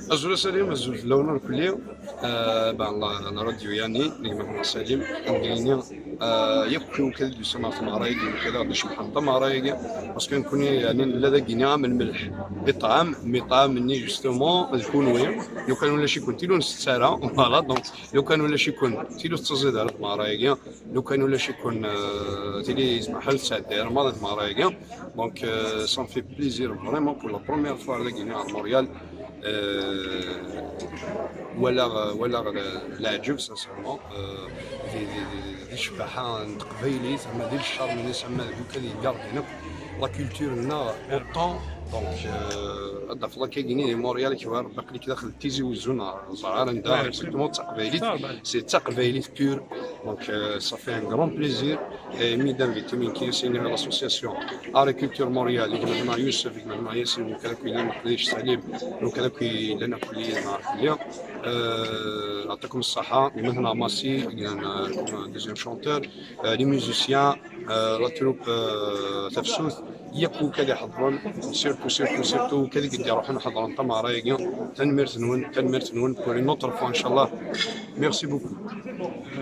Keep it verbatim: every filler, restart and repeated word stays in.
Azul a Salim, azul fell-awen irkelli. Eh, ben, la, la radio yani, ni Mehmet Salim, Angrini, eh, yakk i ukad d-yusan ɣer tmeɣra-agi, ukad aɣ-d-icebḥen tameɣra-agi, parce que nekkni, yani, nella dagi-ni am lmelḥ, iṭɛam, mi ṭṭɛam-nni, justement, d kunwi, lukan ulac-iken, tili ur nsett ara, voilà, donc, lukan ulac-iken, tili ur tettaẓid ara tmeɣra-agi, lukan ulac-iken, eh, tili yezmer lḥal tesɛeddi ara maḍi tmeɣra-agi. Donc, euh, ça me fait plaisir vraiment pour la première fois dagi-ni à Montréal. Euh, walaɣ, walaɣ le- leɛǧeb, sincèrement. Euh, di, di, di, di ccbaḥa n teqbaylit, ama di leccerm-ines, ama deg ukad yeggardin akk la culture-nneɣ autant. Donc, euh, ad d-tafeḍ akkagi-ni di Montréal, kif ara aql-ik daxel Tizi Wezzu, neɣ ẓer ara anda exactement d taqbaylit. C'est d taqbaylit pure. Donc, euh, ça fait un grand plaisir. Et mi d-invité min ki yasini l'association Art et Culture Montréal, i gma Youssef, i gma Yassine, lukan akk yellan leqdic Salim, lukan akk yellan akk lli. Euh, يعطيكم الصحة. Maintenant Massi, il y a un, euh, comme un deuxième chanteur, euh, les musiciens, euh, la troupe, euh, Tafsut, yakk ukad iḥeḍren, surtout, surtout, surtout, ukad i d-iruḥen ḥeḍren tameɣra-agi. Tanemmirt-nwen, tanemmirt-nwen, pour une autre fois, inchallah. Merci beaucoup.